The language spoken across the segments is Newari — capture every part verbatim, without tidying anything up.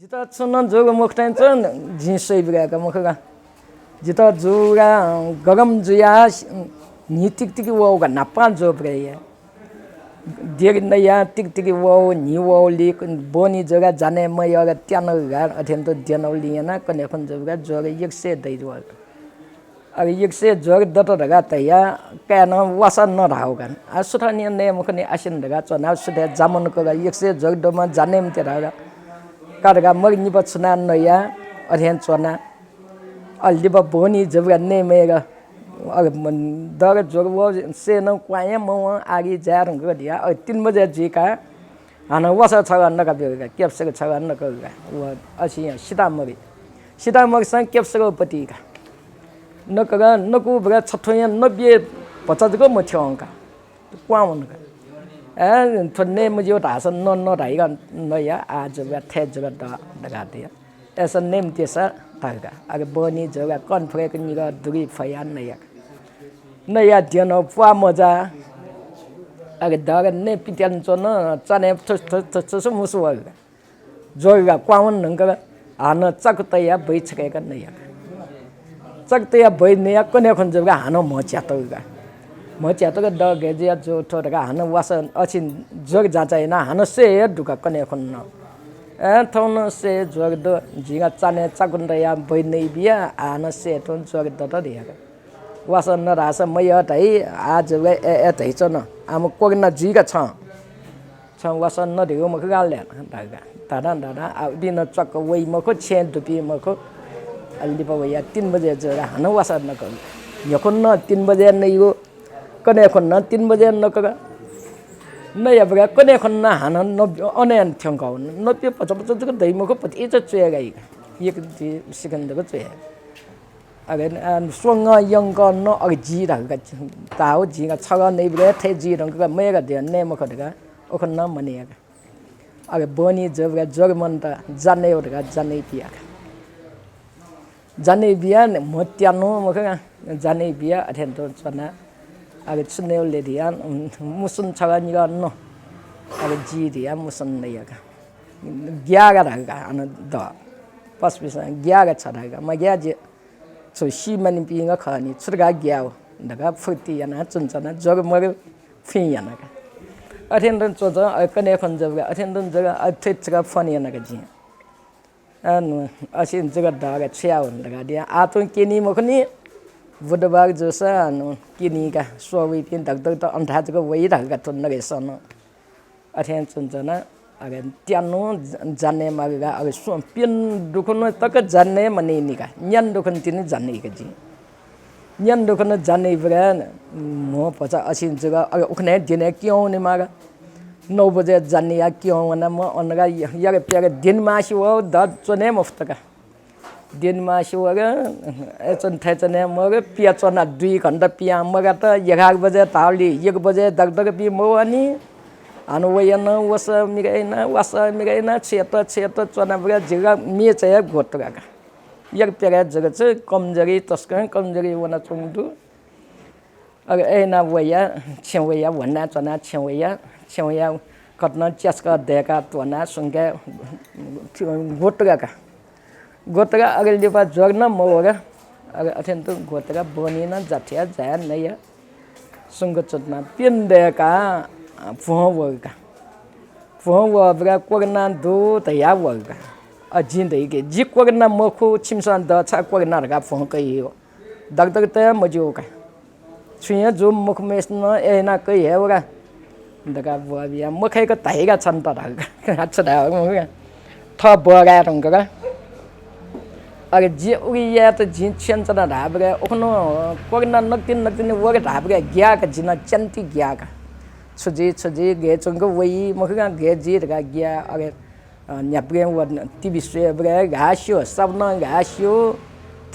जितः छुं नं ज्वःगु मखुथें च्वं, जिं स्वइबलय् का मखु का। जितः ज्वःगु ला गरम जुयाः न्हि तिकतिक वःगु का, न्हापां ज्वःबलय् हे। देगः नयाः तिकतिक वःगु, न्हि वःगुलिं बहनी ज्वः का, जाने मयः का, त्यानगु का, अथें तुं द्यनागुलिं यानाः कन्हय् खुन्हु ज्वःगु का, ज्वः का यक्वसिबें दइ वःगु का। अले यक्वसिबें ज्वः का दत धकाः धयाः काय्‌नं वासः नधाःगु का। आ, सुथनिं नये मखुनि आसिन धकाः च्वनाः सुथय् जामन कः का, यक्वसिबें ज्वः का दःम्ह जाने मते धाःगु का। का धकाः मरि निपा छुनाः नयाः अथें च्वना। अले लिपा बहनी ज्वःगु का नये मयः का। अले दः का ज्वः का वःसें नं क्वहां हे मवं, आगि जाये धुंकल का धयाः अले तीन बजे जुइकाः हानं वासः छगः नकाब्यूगु का, क्यबसक छगः नकःगु का। व असिं सितामरि। सितामरिसं क्यबसक पति का। नकः का, नकूबलय् छथुंया नब्यू भचा जक मथ्यं का। क्वहां वन का। ए, थ्व नये मज्यू धाःसा न, न धाइ का, नया, आ ज्वः का, थथे ज्वः का दः धकाः धया। अय्‌सा नये मतेसा धाल का। अले बहनी ज्वः का कन्हय् फुक्क निगः दुरी फयाः नया का। नयाः द्यनाः प्वाः मजा। अले दः का नये पित्यानाच्वन, चान्हय् थुस थुस थुस थुस मुसु वल का। ज्वः का क्वहां वन धुंकल का, हानं चाकु तयाः बहनी छकय्‌क नया का। चाकु तयाः बहनी नयाः कन्हय् खुन्हु ज्वःगु का हानं म्ह च्यातल का। म्ह च्यातल का दः गय् जुयाः ज्वः थ्व धकाः हानं वासः असिन ज्वः का जाँचय् यानाः हानं स्वये हे दु का कन्हय् खुन्हु नं। ए, थौं नं स्वये ज्वः का दु, जिं का चान्हय् चाकु तयाः बहनी नयाबिया, हानं स्वये थौं ज्वः का दत धया का। वासः नधाःसा मयः धाइ, आ ज्वः का ए, ए धाइ च्वन। आम कोरोना जुइ का छं। छं वासः नधयागु मखु का ले धाल का। धाधां धाधां आ उपिं नं च्वक्क वइ मखु, छेँय् दुपिं मखु। अले लिपा वयाः तीन बजे ज्वः का हानं वासः नकल। न्ह्यखुन्हु नं तीन बजे नइगु, कन्हय् खुन्हु नं तीन बजे नकल का। नयाबलय् कन्हय् खुन्हु नं हानं नब्यू अन यानाः थ्यंकः वन। नब्यू भचा भचा जक दइ मखु, भतिचा च्वय् का। एक दुई सेकेन्ड जक च्वय्। अले, आ, स्वंगः यंकः नं अले जी धाल का। धाःगु जिं का छगः नइबलय् थथे जी धुंकल का, मयः का धया नये मखु धकाः उखुन्हु नं मनया का। अले बहनी ज्वःबलय् ज्वः का मन्त, जा नये व धकाः जा नयाबिया का। जा नयाबिया म्ह त्यानु मखु का, जा नयाबिया अथें तुं च्वना। अले छु नये ले धया, मुसुन छगः निगः न। अले जी धया मुसुन नया का। ग्याः का धाल का हानं दः। पसुपिंसं ग्याः का छ धाल का, मग्याः जि छु सी मानिपिं ग खः नि, छु धकाः ग्याः व धकाः फुर्ति यानाः च्वनाच्वना, ज्वः का मरि फुइँ याना का। अथें तुं च्वंच्वं, अ, कन्हय् खुन्हु ज्वः का, अथें तुं ज्वः का, अ, थथे छकः फोन याना का जिं। अ, नु, असिन जक दः का छु याये वन धकाः धया। आः तुं क्यनी मखुनि, बुधबार जूसा, अ, नु, क्यनी का, स्वः वइपिं धकधक त अन थाय् जक वइ धाल का तुं नगय् सन। अथें च्वनाच्वना, अले त्यानु ज-, जा नये माल का, अले स्वं प्यन्हु दुखुन्हु तक जा नये मनइनि का, न्यान्हु दुखुन्हु तिनि जा नइ का जिं। न्यान्हु दुखुन्हु जा नइबलय् म्ह भचा असिन जक, अले उखुन्हु हे दिनय् क्यं वनेमाल का। नौ बजे जा नयाः क्यं वनाः म्ह अन का य-, याक प्याक दिन मासि वः, द च्वने मफुत का। दिन मासि वल, अय्‌च्वने थय्‌च्वने मल, पियाच्वना दुई घण्टा पियां मगात, एघार बजे धाःगुलिं एक बजे दगदगपिं मवःनि। हानं वयाः नं वसः मिगय् याना, वासः मिगय् याना, छु यात, छु यात च्वनाबलय् जिगु मेचा हे ग्वतुराका। एक प्याक जक छु कमजोरी, तसकं कमजोरी वनाच्वंगु दु। अले अय्‌नं वया, छेँ वया, ह्वनाच्वना छेँ वया, छेँ वया कथं च्यासकं दय्‌का त्वना सुंके ग्वतुराका। ग्वतुरा अले लिपा ज्वर नं मवः का। अले अथें तुं ग्वतुरा बहनी नं जाथ्या जाया नया। सुंक च्वना प्यन्हु दय्‌का भ्वं वल का। भ्वं वःबलय् कोरोना दु धया वल का। अ, जिं धया का, जि कोरोना मखु, छिमिसं द छाय् कोरोना धकाः भ्वं कइ। दगदग तया मज्यू का। छुं हे जू मखुम्हेसिनं अय् यानाः कइ हये व का धकाः ब्वः बियाः मखय्‌क धाइ का छन्त धाल का। छु धाये मखु का। थः ब्वः गाये धुंकल का। अले जि उलि यायेत जिं छ्यन च्वना धाःबलय् उखुन्हु कोरोना नकतिनि नकतिनि वल धाःबलय् ग्याः का, जि नं च्यान्ति ग्याः का। छु जुइ छु जुइ, गय् च्वंक वइ मखु का, गय् जुइ धकाः ग्याः। अले अ, न्ह्याबलें व टिभी स्वयेबलय् घाः स्यू, साबुनं घाः स्यू,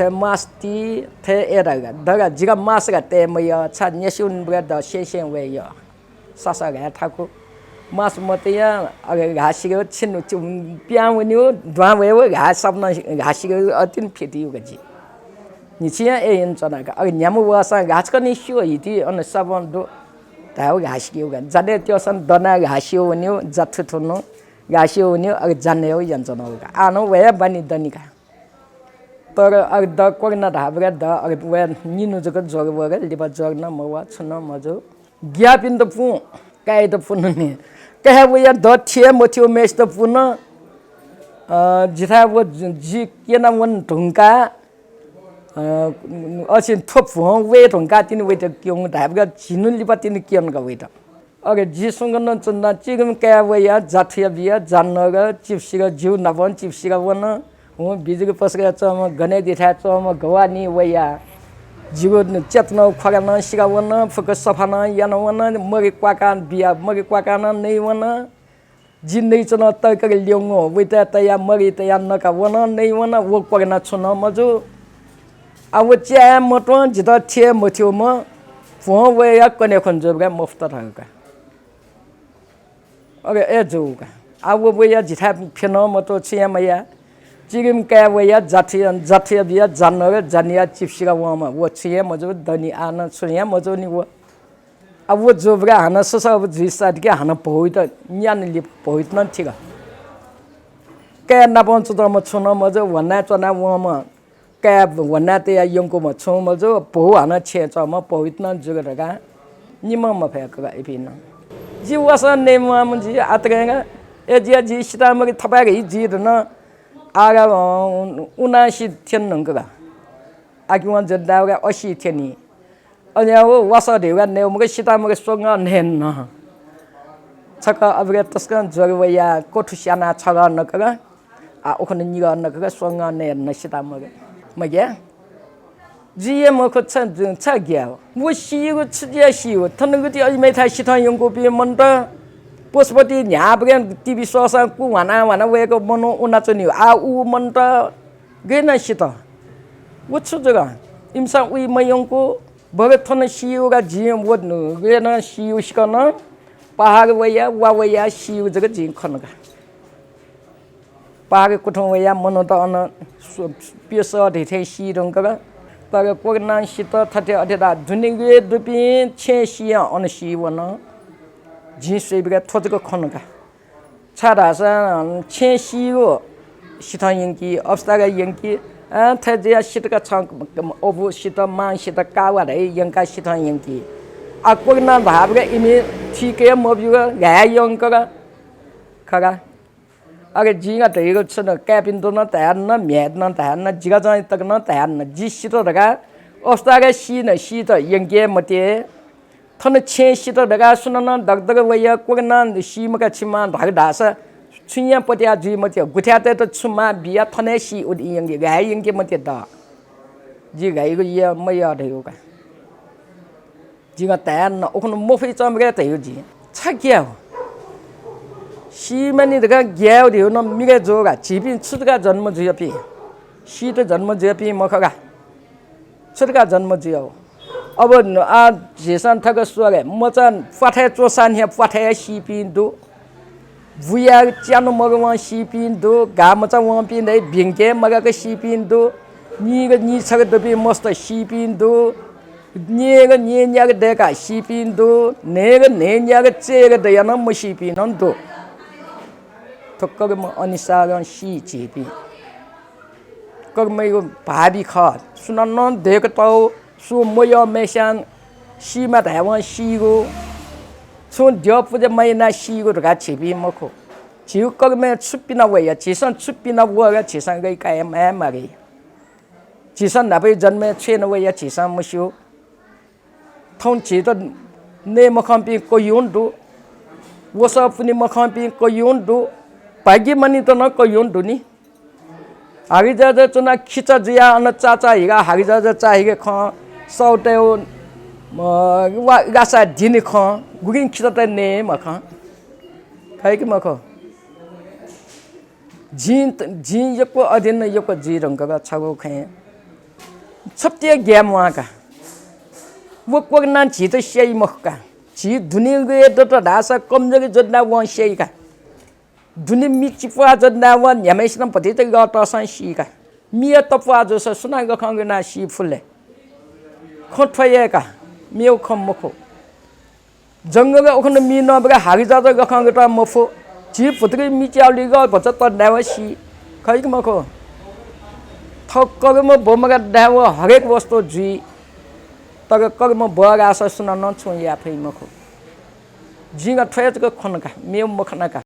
थथे mask ति, थथे अय् धकाः, धकाः जिगः mask का तये मयः, छाय् न्यासि वनीबलय् द सेंसें वये यः। सासा घाः थाकु। Mask मतयाः अले घाः सिके छिन, पिहां वनीगु, दुहां वये व घाः साबुनं घाः सिके अतिन फितियु का जि। न्हिच्छि हे अय् यानाच्वना का। अले न्ह्याम्ह वःसां घाः छकः नि स्यू हिति, अन साबुन दु। धायेव घाः सिकेगु का। जाने त्योसं दनाः घाः स्यू वनीगु, जा थुथुन्हु। गासियो वन्यो अगि जान्ने हो यन्चन हो का। आनो वया बानी दनि का। तर अगि द कोरोना धाबगा द अगि वया निनु जक जोर वगा लिपा जोर न मवा छुन मजो। ग्यापिन्त पुं कायेत पुननि। कहे वया द थिए मथियो मेस्त पुन। अ, जिथा व जि केना वन ढुंका। अ, असिन थ्व भ्वं वये धुंकाः तिनि वइत क्यं धायेबलय् झिन्हु लिपा तिनि क्यंक वइत। अले जि सुंक नं च्वना चिगुम काय् वया जाथुया बिया जानर चिप्सिक जिगु नापं चिप्सिक वन। हुँ बिजुक पसकया च्वंम्ह गणेश दिथाय् च्वंम्ह गवानी वया जिगु चेतना ख्वाका नं सिका वन, फुक्क सफा नं याना वन, मरि क्वाकां बिया मरि क्वाकां नं नइ वन। जि नइचन तय्‌कल ल्यंगु वइत तया मरि तया नका वन नइ वन व क्वगना छुन मजू। आ व च्याये मत्वं जितः थिये मथ्यूम्ह भ्वं वया कन्या खन जुबलय् मफुत धाल का। अले ए जू का। आ व वया जिथाय् फ्यन मत्व छु याये मया। चिगिम काय् वया जाथुया जाथुया बिया जानर जानिया चिप्सिका वंम्ह व छु हे मजू दनि आः नं छु हे मजूनि व। अब व जुबलय् हानं ससः अब जुइसा दिके हानं भौइत न्यान लिप भौइत नं थिक। काय् नापं च्वंम्ह छुं नं मजू, ह्वनाय् च्वना वंम्ह काय् ह्वनाय् तया यंकूम्ह छुं मजू, भौ हानं छेँय् च्वंम्ह भौइत नं जुल धकाः निम्ह मफय्‌क इपिं नं। जि वसः नये म्वाःम्ह जि आतगय्‌गा, ए जिया जि सितामरि थपाय्‌क हि जुइ धुन, आः गा, अँ, उनासी थ्यन धुंकल। आकिवं जद्दावगा असी थ्यनी। अज्यां व वासः धिउगा नयेमगा सितामगा स्वंगः नये न। छकः अबलय् तसकं ज्वर वयाः क्वथु स्यानाः छगः नकल, आ उखुन्हु निगः नकल स्वंगः नये न सितामगा। मग्या। जुइ हे मखु छ, छ ग्याः हो। व सीगु छु जुयाः सीगु? थन गुति अजिमय्‌थाय् सिथं यंकूपिं मनूत पशुपति न्ह्याबलें टिबी स्वःसां कु ह्वाना ह्वाना वय्‌क मनू उनाच्वनी। आ उ मनूत गय् यानाः सित? व छु जक? इमिसं उइ मयंकू, बरु थन सीगु का जिं व गय् यानाः सीगु सिकं नं पहाड वया, वा वया सीगु जक जिं खन का। पहाड कुथुं वया मनूत अन स्व-, प्यसः धइथें सी धुंकल। तर कोरोनां सित थथे अथे धाः दुने गय् दुपिं छेँय् सियां अन सी वन। जिं स्वइबलय् थ्व जक खन का। छाय्‌धाःसा छेँय् सीगु सिथं यंकी, अवस्थागा यंकी, अ, थथे जुयाः सितका छं अबु सित, मां सित, कावा धइ यंकाः सिथं यंकी। आ कोरोना धाःबलय् इमि ठीक हे मब्यूगु, घाये यंकल खगा। अले जिं धइगु छुं काय्‌पिन्त नं धाये न, म्ह्याय्‌त नं धाये न, जिगाजं तक नं धाये न। जि सित धकाः अवस्थागा सी न, सीत यंके मते। थन छेँय् सित धकाः सुनानं दगदग वया कोरोनां सी मखा छिमा धाल धाःसा छुइयां पत्याः जुइ मते। गुथ्यातय्‌त छु माः बिया थन हे सी उत यंके, घाये यंके मते द। जि घाइगु यः मयः धइगु का। जिं धाये न उखुन्हु मफुइ च्वंबलय् धइगु जिं। छ ग्याः हो। सी मानि धकाः ग्याः हो धइगु नं मिगय् ज्वः का। झीपिं छु धकाः जन्म जुयापिं? सीत जन्म जुयापिं मखु का। छु धकाः जन्म जुया हो? अब न-, आ, झीसं थक स्वरे, मचा प्वाथय् च्वंसां हे प्वाथय् हे सीपिं दु। बुयाः च्यान्हु मगावं सीपिं दु। गामचा वंपिं दइ, ब्यंके मगाक सीपिं दु। नीगः नीछगः दुपिं मस्त सीपिं दु। न्येगः न्येन्यागः दय्‌काः सीपिं दु। न्हय्‌गः न्हय्‌न्यागः चय्‌गः दयाः नं मसीपिं नं दु। थ्व कर्म अनुसारं सी झीपिं। कर्मयागु भावि खः। सुनानं दय्‌क तउ, सुं मयःम्हय्‌स्यां सीमा धायेवं सीगु, छुं द्यः पुजा मयानाः सीगु धकाः झीपिं मखु। झीगु कर्मय् छु पिना वया, झीसं छु पिना वःगु झीसं गय् काये माये मागे। झीसं न्हापाया जन्मय् छु याना वया झीसं मस्यू। थौं झीत नये मखंपिं कय्‌युं दु, वसः पुने मखंपिं कय्‌युं दु, भाग्य मानित नं कय्‌युं दु नि। हागिजाजः च्वनाः खिचा जुयाः अन चाचा हिगाः हागिजाजः चाःहिगे खं, सौतय्, अ, वा-, गासा दिने खं, गुलिं खिचातय् नये मखं। खः कि मखु? जिं त-, जिं यक्व अध्ययन यक्व जुइ धुंकल छगू खँय्। छप्तिया ग्याये म्वाः का। व कोरोनां झीत स्याइ मखु का। झी दुने गय् दत धाःसा कमजोरी ज्वनाः वं स्याइ का। दुने मि चिप्वाः ज्वनाः वं न्ह्याम्हय्‌सिनं भतिचा यःतःसां सी का। मिया तप्वाः जूसा सुनां गखं गनाः सी फु ले? खँ थ्व हे का, मेगु खँ मखु। जंगलय् उखुन्हु मि नःबलय् हागिजाजः गखं गय् मफु। झी भुतुकि मिच्यालिगः भचा त नाय्‌वं सी, खइ कि मखु? थः कर्म बमगा नाय्‌वं हरेक वस्तु जुइ। तर कर्म बगाःसा सुनानं छुं याये फइ मखु। जिं थ्व हे जक खन का, मेव मखना का।